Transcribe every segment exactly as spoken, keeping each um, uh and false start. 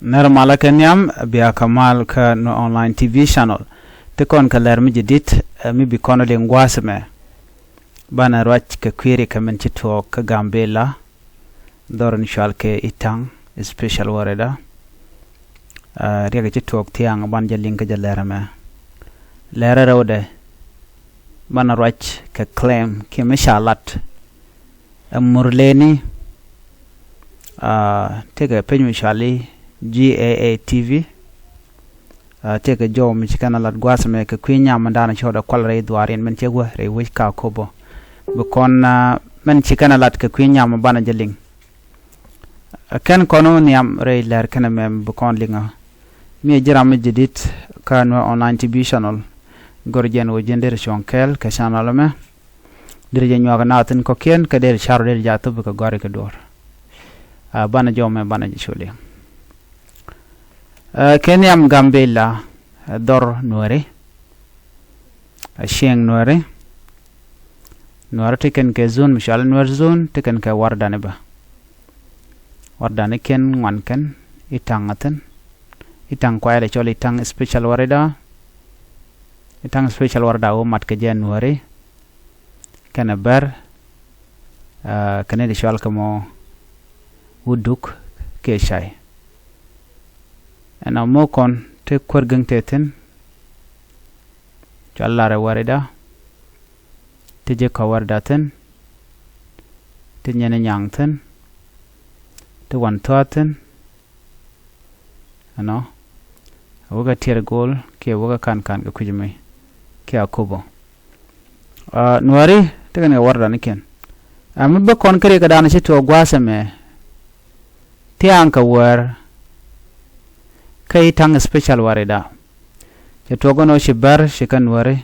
Nɛr malä kɛ nhiam, bia kɛ mal kä Nuer Online T V channel. Ti kɔn kɛ lɛr mi jadid, ɛ, mi bi kɔn liŋ gua̱a̱th ɛmɛ. Banɛ ruac kɛ kui̱ rikä min ci tuɔɔk kä Gambela. Dhɔr in cual kɛ Itaŋ, special warida. Ɛ, riɛk ci tuɔɔk thiaŋ banɛ jɛ liŋ kä jɛ lɛr ɛmɛ. Lɛr ɛ rɛwdɛ. Banɛ ruac kɛ claim kiɛ mi ca lat. Ɛ Murleni, aa, tekɛ piny mi cɔali G A A T V. Aa, tekɛ jɔw mi ci kɛn a lat gua̱a̱th ɛmɛ kɛ kui̱ nyam mi da̱a̱n cɔɔdɛ kual rɛy dhuaariɛn min cɛ wä rɛy wec ka Akobo. Bi kɔn, aa, min ci kɛn a lat kɛ kui̱ nyam mi banɛ jɛ liŋ. Ɛ kɛn kɔn wä nhiam rɛy lɛr kɛn ɛmɛ bi kɔn liŋ ɔ. Mi ɛ ji̱ ram mi jadid kä Nuer Online T V channel. Gör jɛn wä ji̱n deri cuɔ̱ŋ kɛɛl kɛ channel ɛmɛ. Deri jɛ nyuak naath in kɔ̱kiɛn kä deri car deri jɛ a thop kɛ gɔ̱a̱ri kɛ duɔ̱ɔ̱r. Aa, banɛ jɔw ɛmɛ banɛ jɛ culi. Aa, kɛ nhiam Gambela, aa, dhɔr Nuɛri. Aa, cieŋ Nuɛri. Nuɛri ti kɛn kɛ zone mi cɔali Nuɛr zone, ti kɛn kɛ wardani bä. Wardani kɛn ŋuan kɛn, Itaŋ a thi̱n. Itaŋ kuayɛ lɛ cɔl Itaŋ special warida. Itaŋ special warida wä mat kɛ jɛ Nuɛri. Kɛnɛ Bär, aa, kɛnɛ di cɔal kɛ mɔ Wuduk kiɛ Cay. Ɛn a mɔ kɔn ti kuäär gäŋ tëë thi̱n. Cɔal Larɛ warida. Ti ji̱ kɔ warida thi̱n. Ti nyɛn nyaŋ thi̱n. Ti wan thua̱a̱ thi̱n. Ɛnɔ. Wä kɛ tiɛɛr go̱o̱l kiɛ wä kɛ kan kan kɛ kui̱c mi kiɛ Akobo. Aa, Nuɛri ti kɛn kɛ wardani kɛn. Aa, mi bä kɔn kä riɛk kɛ da̱a̱n ci tuɔɔk gua̱a̱th ɛmɛ. Thia̱a̱ŋ kɛ wäär. Kä Itaŋ special warida. Cɛ tuɔɔk ɛn ɣöö ci Bär ci kɛn Nuɛri.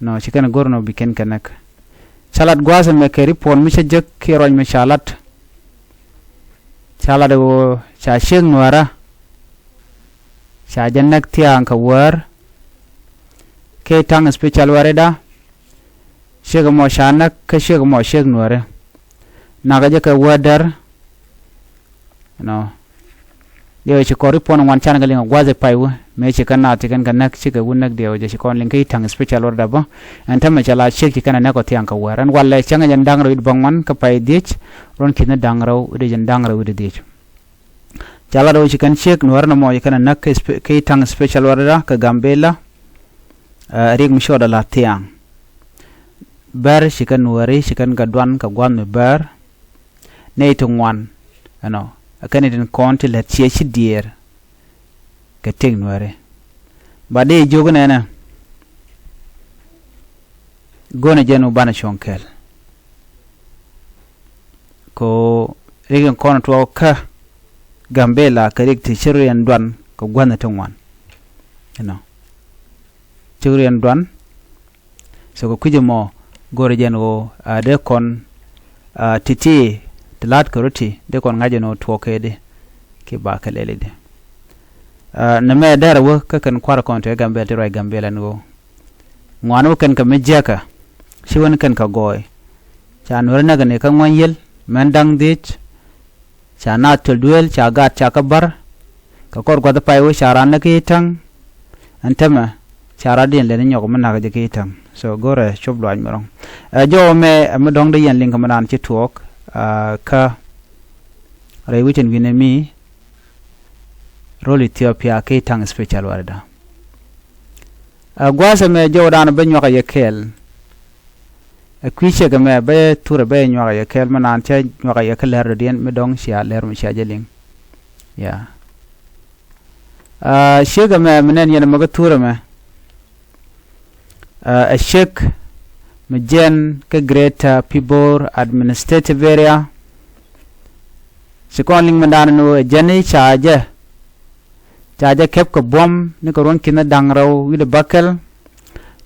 Nɔ, ci kɛn go̱r nɔ bi kɛn kɛ näk. Ca lat gua̱a̱th ɛmɛ kɛ report mi cä jek kiɛ ruac mi ca lat. Ca lat ɣöö ca ciek Nuɛrä. Ca jɛ näk thia̱a̱ŋ kɛ wäär. Kɛ Itaŋ special warida. Ciek mɔ ca näk kä ciek mɔ ciek Nuɛri. Nakä jɛ kɛ wäär dɛr. Nɔ. Diɛw ci kɔn ri puɔn ŋuan can kɛ liŋ a gua̱th ɛ pay wä mëë ci kɛn naath ci kɛn kɛ näk cikɛ wä näk diɛw jɛ ci kɔn liŋ kä Itaŋ special warida bä. Ɛn tämɛ cɛ la ciek ci kɛn a näk ɔ thiaŋ kɛ wäär ɛn walɛ cäŋ jɛn da̱ŋ rɛw wi̱cdɛ bäŋuan kä pay dhiec ruɔ̱n ki̱n da̱ŋ rɛw wi̱cdɛ jɛn da̱ŋ rɛw wi̱cdɛ dhiec. Ca la rɛw ci kɛn ciek Nuɛrä nɔmɔ ci kɛn a näk kä Itaŋ special warida kɛ Gambela. Ɛ riɛk mi cɔɔdɛ la thiaŋ. Bär ci kɛn Nuɛri ci kɛn kɛ duan kɛ gua̱th mi Bär. Nɛy ti ŋuan ɛnɔ ɛ kɛn itin kɔn ti lät ciɛ ci diɛɛr. Kɛ tëk Nuɛri ba dee jiök nɛnɛ. Go̱nɛ jɛn wä banɛ cuɔ̱ŋ kɛl. Ko riɛk in kɔn tuɔɔk kä Gambela kɛ riɛk ti ci riɛn duan kɛ gua̱n ti ŋuan. Ɛnɔ ci riɛn duan. So kɛ kui̱c ɛmɔ go̱rɛ jɛn ɣöö a dee kɔn a ti̱ti̱ ti la̱t kɛ rɔ ti dee kɔn ŋa̱c ɛn ɣöö tuɔɔk kɛ di ki ba kɛ lɛl idi. Nɛ mɛ dɛrɛ wä kä kɛn kua̱r kɔn tëë Gambɛl ti ruac Gambɛl ɛn ɣöö ŋuan wä kɛn kɛ mi jiäkä ci wän kɛn kɛ gɔɔy. Ca Nuɛri näk ni kä ŋuany yel mɛn da̱ŋ dhiec. Ca naath töl duëël ca gaat ca kä bär. Kɛ kɔr gua̱th pay wä ca raan näk i̱ täŋ. Ɛn tämɛ ca raadiɛn lɛn i̱ nyɔk mi nak jɛ ki i̱ täŋ. So go̱rɛ cop luaac mi rɔ̱ŋ. Ɛ jɔwä mɛ ɛ mi dɔ̱ŋ dee yɛn liŋ kɛ mi naan ci tuɔɔk. Kä rɛy wicin wi̱nɛ mi rol Ethiopia ki i̱ täŋ special warida. Ɛ gua̱a̱th ɛmɛ jɔwä daan bä nyuak ɛ yɛ kɛɛl. Ɛ kui̱ ciek ɛmɛ bä thurɛ bä nyuak ɛ yɛ kɛɛl mi naan cä nyuak ɛ yɛ kä lɛr dɔ̱diɛn mi dɔ̱ŋ cia lɛr mi cia jɛ liŋ. Ya. Ciek ɛmɛ mi nɛn yɛn ɛmɛ kä thurɛ mɛ. Ɛ ciek mi jɛn kä Greater Pibor Administrative Area. Ci kɔn liŋ mi daan ni wä ɛ jɛn i̱ ca jɛ. Ca jɛ kɛp kɛ buɔ̱m ni kɛ ruɔ̱n ki̱n da̱ŋ rɛw wi̱cdɛ bäkɛl.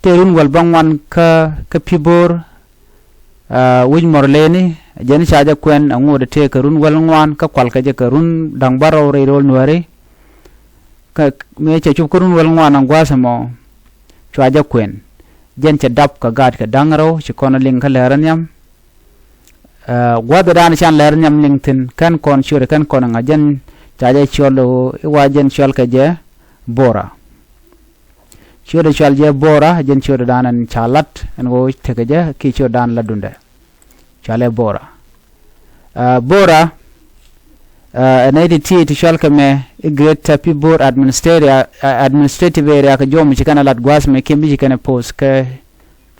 Tëë run wäl bä ŋuan kä kä Pibor. Wi̱c mɔr leni jɛn ca jɛ kuɛn aŋot tëë kɛ run wäl ŋuan kä kual kɛ jɛ kɛ run da̱ŋ bä rɛw rɛy ro̱l Nuääri. Kä mëë cɛ cup kä run wäl ŋuan aŋ gua̱a̱th ɛmɔ. Cua jɛ kuɛn jɛn cɛ dap kɛ gaat kɛ da̱ŋ rɛw ci kɔn liŋ kä lɛr nhiam. Gua̱th dan can lɛr nhiam liŋ thi̱n kɛn kɔn ciöt kɛn kɔn ŋa̱c jɛn Ca jɛ cɔl ɣöö i̱ wa jɛn cɔal kɛ jɛ Bora. Ciötdɛ cɔal jɛ Bora, jɛn ciötdɛ dan ɛn ca lat ɛn ɣöö tekɛ jɛ kiɛ ciötdɛ dan lat dundɛ. Cɔalɛ Bora. Ɛ, Bora, ɛ, ɛ nɛy ti ti ti cɔal kɛ mɛ i̱ Greater Pibor Administrative, ɛ, Administrative Area kɛ jɔw mi ci kɛn ɛ lat gua̱a̱th mɛ kiɛ mi ci kɛn ɛ post kä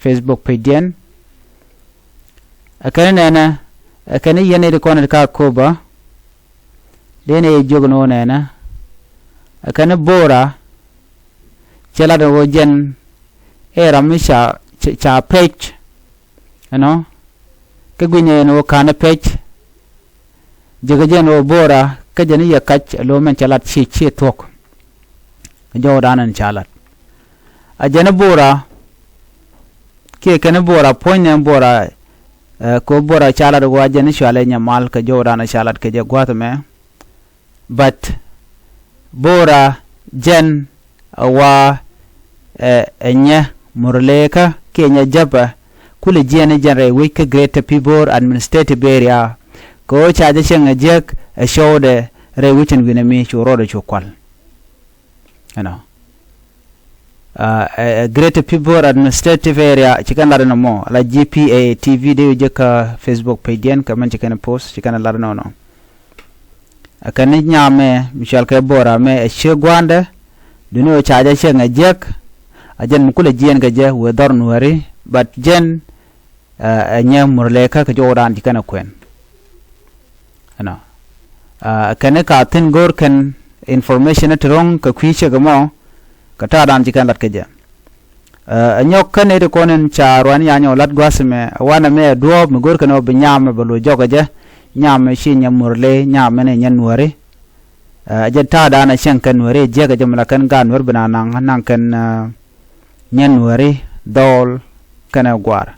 Facebook page diɛn. Ɛ kɛn nɛnɛ, ɛ kɛn yɛn nɛy ti kɔn ɛ ti ka Akoba. Dee nɛ yɛ jiök ni ɣöö nɛnɛ. Ɛ kɛn Bora, cɛ lat ɣöö jɛn ɛ ram mi ca, ca, ca pec. Ɛnɔ, kä gui̱ny ɛn ɣöö ka̱n ɛ pec. Jiäkä jɛn ɣöö Bora, kä jɛn i̱ yɛ kac ɛ lo̱o̱ mɛn cɛ lat ci, ci thuɔ̱k. Kɛ jɔwdan ɛn ca lat. A jɛn i̱ Bora, kiɛ kɛn i̱ Bora, puɔ̱ny nɛ Bora, ɛ, kɛ ɣöö Bora ca lat ɣöö a jɛn i̱ cɔalɛ Nyamal kɛ jɔwdan ɛ ca lat kɛ jɛ gua̱a̱th ɛmɛ. But Bora jɛn ɛ wa, ɛ, ɛ nyɛ Murlekä kiɛ nyɛ Jäpä kulɛ jiɛn i̱ jɛn rɛy wec kä Greater Pibor Administrative Area. Kɛ ɣöö ca jɛ cieŋ ɛ jiäk ɛ cɔwdɛ rɛy wec ɛn wi̱nɛ mi cu rɔɔdɛ cu kual. Ɛnɔ. Ɛ, ɛ, Greater Pibor Administrative Area ci kɛn lat ɛn ɛmɔ la G P A A T V dee wi̱c jɛ kä Facebook page diɛn kɛ mɛn ci kɛn post ci kɛn lat ɛn ɛnɔ. Ɛ kɛn ni nyamɛ mi cɔal kɛ Bora mɛ ɛ ciek gua̱a̱ndɛ. Duni ɣöö ca jɛ cieŋ ɛ jiäk. A jɛn mi kulɛ jiɛn kɛ jɛ wëë dhɔr Nuääri. But jɛn, ɛ, ɛ nyɛ Murlekä kɛ jɔwdan ci kɛn ɛ kuɛn. Ɛnɔ. Ɛ kɛn ni ka thi̱n go̱o̱r kɛn information ti ro̱ŋ kɛ kui̱ ciek ɛmɔ. Kɛ ta̱a̱dan ci kɛn lat kɛ jɛ. Ɛ, ɛ nyɔk kä nɛy ti kɔn in ca ruan ya̱ nyɔk lat gua̱th mɛ, ɛ wanɛ mɛ ɛ duɔ̱ɔ̱p mi go̱r kɛn ɔ bi nyam mɛ bɛ lo̱c jɔk ɛ jɛ. Nyam mɛ ci nyɛ Murle, nyam mɛ ni nyɛ Nuääri. Ɛ, ɛ jɛ ta̱a̱dan ɛ cieŋ kɛn Nuääri, ɛ jiäk ɛ jɛ mi la kɛn gaat Nuääri bi na naŋ, naŋ kɛn, ɛ, nyɛ Nuääri, dhɔɔl, kɛnɛ gua̱a̱r.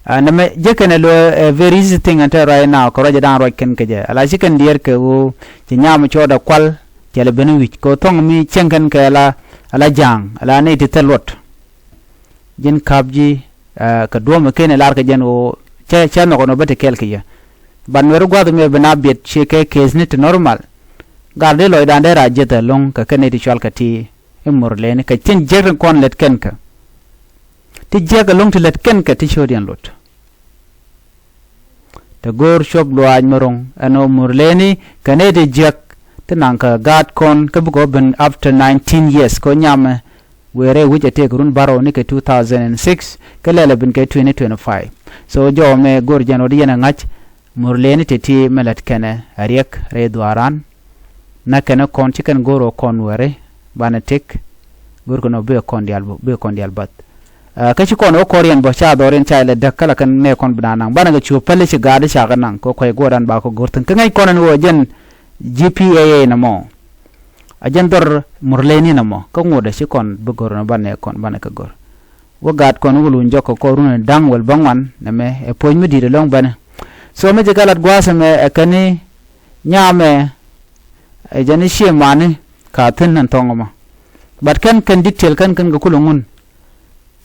Ɛ, nɛmɛ jek kɛn ɛ lo, ɛ, very easy thing ɛn te right now, kɛ ruacdan ruac kɛn kɛ jɛ. Ala ci kɛn diɛɛr kɛ ɣöö ci nyam cɔɔdɛ kual, cɛ lɛ ben wi̱c. Kɛ ɣöö thɔŋ mi cieŋ kɛn kɛ ala, ala ja̱a̱ŋ, ala nɛy ti thil luɔt. Ji̱n ka̱p ji̱, ɛ, kɛ duɔ̱ɔ̱mɛ ken ɛ lar kɛ jɛn ɣöö cɛ, cɛ nhɔk ɛn ɣöö bä te kɛɛl kɛ yɛ. But Nuɛri gua̱th mi bi na biɛt ci kɛ case ni ti normal. Gat di lɔcdan dee ra jiɛth ɛlɔ̱ŋ kɛ kɛn nɛy ti cual kɛ ti i̱ Murleni kɛ tin jiäk tin kɔn lät kɛn kɛ. Ti jiäk ɛlɔ̱ŋ ti lät kɛn kɛ ti ciötdiɛn luɔt. Te go̱o̱r cuɔp luaac mi ro̱ŋ ɛn ɣöö Murleni kɛ nɛy ti jiäk ti naŋ kɛ gaat kɔn kä bikɛ ɣöö ben after nineteen years kɛ ɣöö nyamɛ wëë rɛy wi̱c ɛ tëëk run bärɔw ni kɛ two thousand and six kä lɛl ɛ ben kɛ twenty twenty-five. So jɔw mɛ go̱o̱r jɛn ɣöö di yɛn ɛ ŋa̱c Murleni teti mɛ lät kɛnɛ ɛ riɛk rɛy dhuaaran. Nä kɛnɛ kɔn ci kɛn go̱o̱r ɣöö kɔn wɛri banɛ tëk. Go̱o̱r kɛn ɣöö bi kɔn diaal, bi kɔn diaal bath. Ɛ, kä ci kɔn ɣöö kɔriɛn bä ca dhɔriɛn ca ilɛ däk kä la kɛn nɛ kɔn bi na naŋ banɛ kɛ cu päli ci gaatdi ca kɛ naŋ kɛ kuay guɔdan ba kɛ go̱r thi̱n kä ŋäc kɔn ɛn ɣöö jɛn G P A A nɛ mɔ. A jɛn dhɔr Murleni nɛ mɔ kä ŋuɔdɛ ci kɔn bi go̱r ɛn banɛ kɔn banɛ kɛ go̱r. Wä gaat kɔn wä luny jɔk kɛ kɔr run da̱ŋ wäl bäŋuan nɛmɛ ɛ puɔ̱ny mi di̱i̱t ɛlɔ̱ŋ bänɛ. So mi ci kɛ lat gua̱a̱th ɛmɛ ɛ kɛn ni nyamɛ ɛ jɛn i̱ ciɛ mani ka thi̱n ɛn thɔŋ ɛmɔ. But kɛn kɛn detail kɛn kɛn kɛ kulɛ ŋun.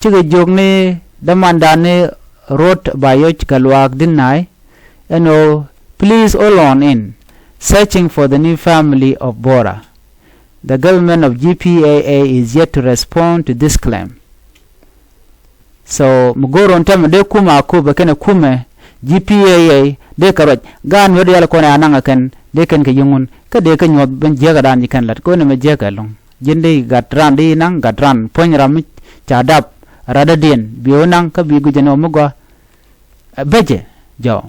Cikɛ jiök ni dämandan ni Ruɔt Bayoc kɛ luaak Di̱n Na̱a̱y ɛn ɣöö please hold on in searching for the new family of Bora. The government of G P A A is yet to respond to this claim. So mi go̱o̱r ɣän tɛmɛ dee kumɛ Akobo kɛnɛ kumɛ G P A A dee kɛ ruac. Gaat Nuɛr diaal kɔn ɛ anaŋ ɛ kɛn dee kɛn kɛ yiŋun kä dee kɛ nyuɔ̱th ben jiäkädan ji̱ kɛn la̱t kɛ ɣän ɛmɛ jiäkä ɛlɔ̱ŋ. Ji̱n dee gat ran dee naŋ gat ran puɔ̱ny ram mi ca dap radädiɛn bi ɣän naŋ kä bi guic ɛn ɣän mi gɔaa. Ɛ bäcɛ jɔw.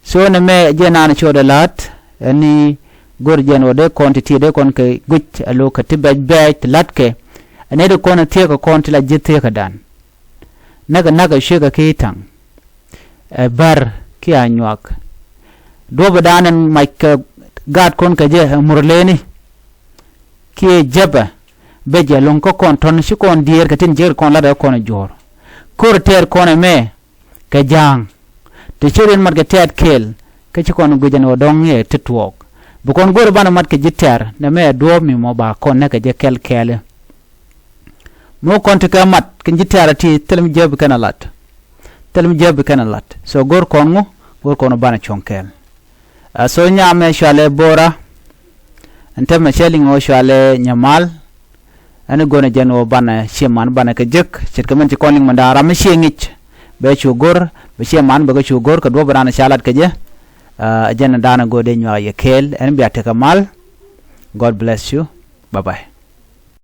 So nɛmɛ jɛ naan codɛ la̱t ɛn ni go̱r jɛn ɣöö dee kɔn ti ti dee kɔn kɛ guic alo kɛ ti bɛc bɛɛc ti la̱tkɛ. Ɛn ni dee kɔn thieekä kɔn ti la ji̱ thieekädan. Näkɛ näkɛ cuekɛ ki ta̱ŋ. Ɛ bär kiɛ a nyuak. Duɔ̱pɛ da̱a̱n ɛn mac kɛ gaat kɔn kɛ jɛ ɛ Murleni. Kiɛ jɛpɛ bɛ jɛ lo̱ŋ kä kɔn tɔ̱n ci kɔn diëër kɛ tin jiäk kɔn latdɛ kɔn ɛ juɔ̱ɔ̱r. Ko̱r tɛɛr kɔn ɛmɛ kɛ ja̱a̱ŋ. Ti ci riɛn mat kɛ tɛɛt kɛɛl kä ci kɔn guic ɛn ɣöö dɔ̱ŋ ɛ ti tuɔɔk. Bi kɔn go̱o̱r banɛ mat kɛ ji̱ tɛ̈r nɛmɛ ɛ duɔ̱ɔ̱p mi mɔ ba kɔn näk kɛ jɛ kɛl kɛɛli. Mi wä kɔn ti kɛ mat kɛn ji̱ tɛ̈r ɛ ti thil mi jiäk bi kɛn ɛ lat. Thil mi jiäk bi kɛn ɛ lat. So go̱o̱r kɔn ŋu, go̱o̱r kɔn banɛ cuɔ̱ŋ kɛɛl. Ɛ so nyamɛ cualɛ Bora. Ɛn täämɛ cɛ liŋ ɣöö cɔalɛ Nyamal. Ɛn go̱o̱rnɛ jɛn ɣöö banɛ ciɛ man banɛ kɛ jek ce̱tkɛ min ci kɔn liŋ mindan, ram mi ciɛ ŋic bɛ cu go̱r, bɛ ciɛ man bɛ kɛ cu go̱r kɛ duɔ̱ɔ̱p in raan ca lat kɛ jɛ. Ɛ jɛn in da̱a̱n ɛ go̱o̱r dee nyuak yɛ kɛɛl, ɛn bia tekɛ mal. God bless you. Bye bye.